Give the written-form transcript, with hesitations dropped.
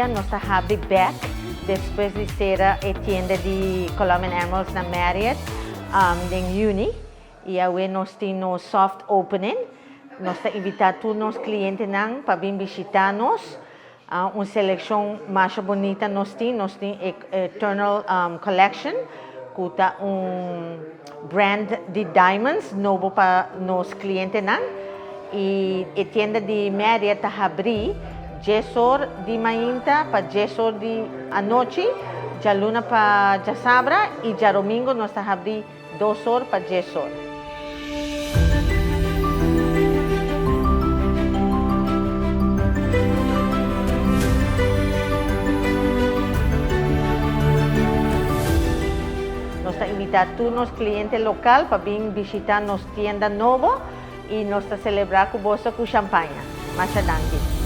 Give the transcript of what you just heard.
dia nos ta habri bek despues di sera e tienda di Colombian Emeralds na Marriott den juni y awe nos tin nos soft opening. Nos ta invita tur nos clientenan pa bin bishita nos. Un seleccion masha bunita nos tin, nos tin e Eternal Collection cu ta un brand di diamonds nobo pa nos clientenan y e tienda di Marriott ta habri dies or di mainta pa dies or di anochi, djaluna pa djasabra y djaromingo nos ta habri dos or pa dies or. Nos ta invita tur nos cliente local pa bin bishita nos tienda nobo y nos ta celebra cu boso cu champaña. Masha danki.